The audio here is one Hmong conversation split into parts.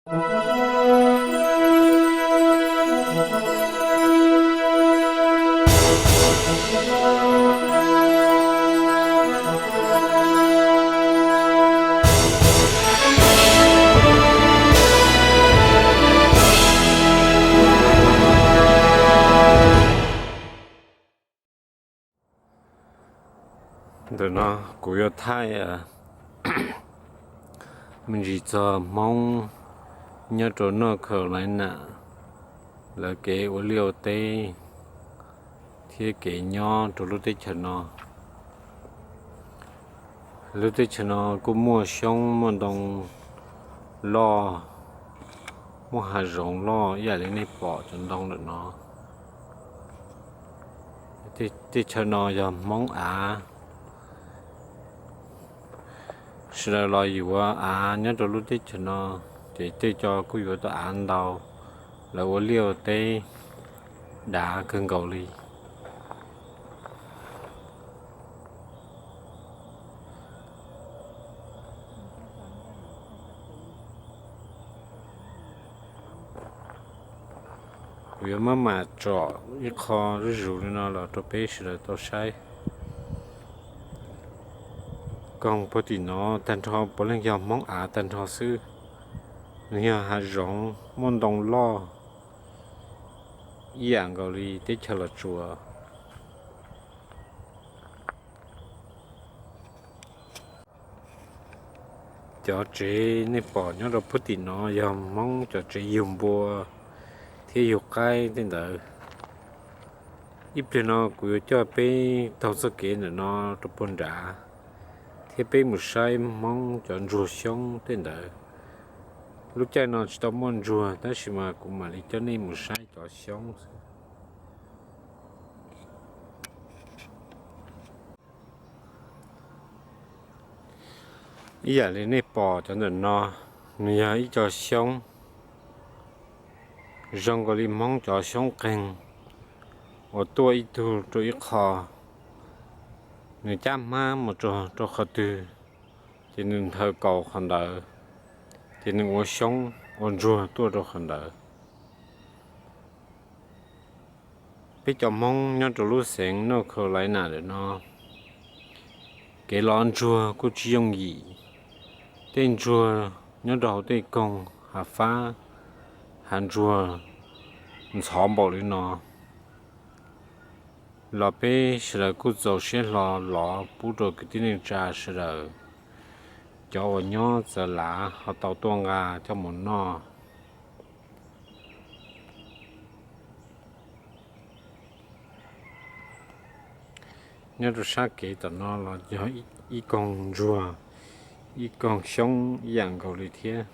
Ntawm no kuv yuav thaij me ntsis txog Hmoob nyob rau North Carolina lawv kev ua liaj ua teb thiab kev nyob rau lub teb chaws no. Lub teb chaws no kuj muaj xyoob muaj ntoo loj, muaj hav zoov loj ib yam li nej pom cov ntoo ntawm no. Teb chaws no yog Hmoob av. Sawv daws los yuav av nyob rau lub teb chaws no, ces tej co kuj yuav tau av ntau. Lawv ua liaj ua teb dav kawg nkaus li. Kuv yuav maj mam tsom ib qho zuj zus li no los rau peb sawv daws tau saib. Koog puag tim no tag nrho puav leej yog Hmoob av tag nrho xwb. Nws yog hav zoov muaj ntoo loj ib yam nkaus li teb chaws Los Tsuas. Cov tsev nej pom nyob rau puag tim no yog Hmoob cov tsev yug npua thiab yug qaib tej ntawd. Ib pliag no kuv yuav coj peb taug txoj kev ntawm no rau puag nrad, thiab peb mus saib Hmoob cov ntsuag xyoob tej ntawd. Lub caij no tsis tau muaj ntsuag tab sis mas kuv mam li coj nej mus saib cov xyoob xwb. Ib yam li nej pom cov ntawm no, nws yog ib co xyoob zoo nkaus li Hmoob cov xyoob qeeg uas tuaj ib tug rau ib qho. Nws cab hmab mus rau qhov twg, ces nws nthawv kaus qhov ntawd, ces nws ua xyoob ua ntsuag tuaj rau qhov ntawd. Peb cov Hmoob nyob rau lub xeev North Carolina ntawm no, kev lov ntsuag kuj tsis yooj yim. Tej ntsuag nyob rau hauv tej koog hav fab, hav ntsuag ntxhov npaum li no los peb sawv daws kuj txaus siab hlo lov pub rau kwv tij neej tsa sawv daws, cov uas nyob txawv lav ho tau tuaj nqa coj mus noj. Nyob rau sab kev tom no los yog ib koog ntsuag, ib koog xyoob ib yam nkaus li thiab.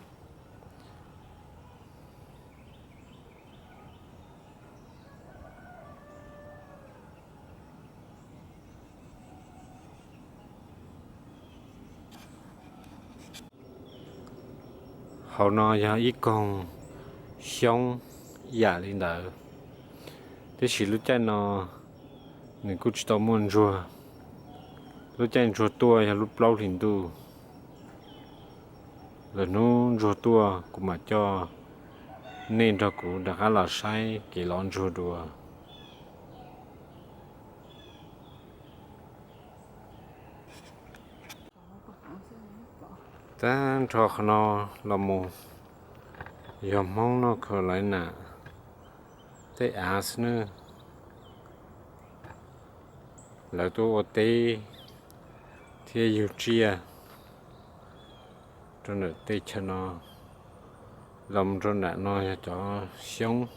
Hauv no yog ib koog xyoob ib yam li ntawd, tiam sis lub caij no nws kuj tsis tau muaj ntsuag. Lub caij ntsuag tuaj yog lub plaub hlis ntuj. Lwm hnub ntsuag tuaj kuv mam coj nej nrog kuv rov qab los saib kev lov ntsuag dua. Tag nrho qhov no los mus yog Hmoob North Carolina tej av xwb nawb. Lawv tuaj ua teb thiab yug tsiaj rau ntawm tej chaw no. Los mus rau nram no yog cov xyoob.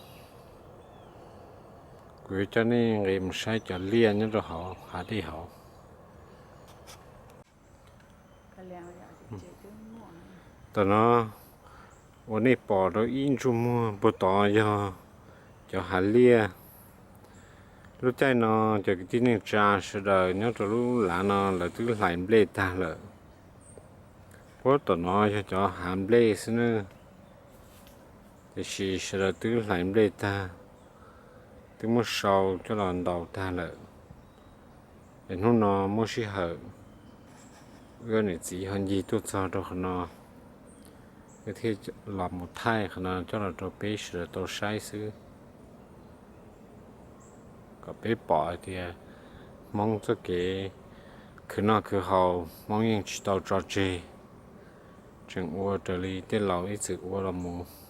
Kuv yuav coj nej nqis mus saib cov liaj nyob rau hauv hav dej hauv. Tam no uas nej pom rau ib ntsuj muag puag tod yog cov hav liaj. Lub caij no cov kwv tij neej tsa sawv daws nyob rau lub lav no lawv twb hlais nplej tag lawm. Puag tom no yog cov hav nplej xwb nawb, tiam sis sawv daws twb hlais nplej tag, twb muab sau coj los ntaus tag lawm. Es hnub no muaj sij hawm, wb niam txiv ho ncig tuaj txog rau qhov no, Thiaj los mus thaij qhov no coj los rau peb sawv daws tau saib xwb, kom peb pom hais tias Hmoob txoj kev khwv noj khwv haus Hmoob yeej tsis tau tso tseg, tseem ua raws li tej laus ib txwm ua los mus.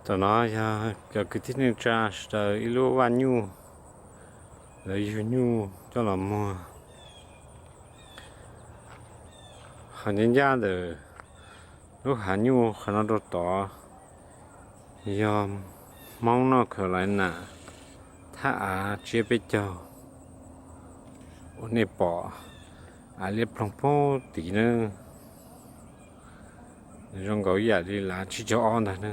Tam no yog cov kwv tij neej tsa sawv daws ib lub vaj nyuj, lawv yug nyuj coj los muag. Ho ncaj ncaj ntawm lub hav nyuj qhov no rau tod yog Hmoob North Carolina, thaj av tsiab peb caug uas nej pom av liab ploog pem tid na. Zoo nkaus ib yam li lav tsib caug ob ntag na.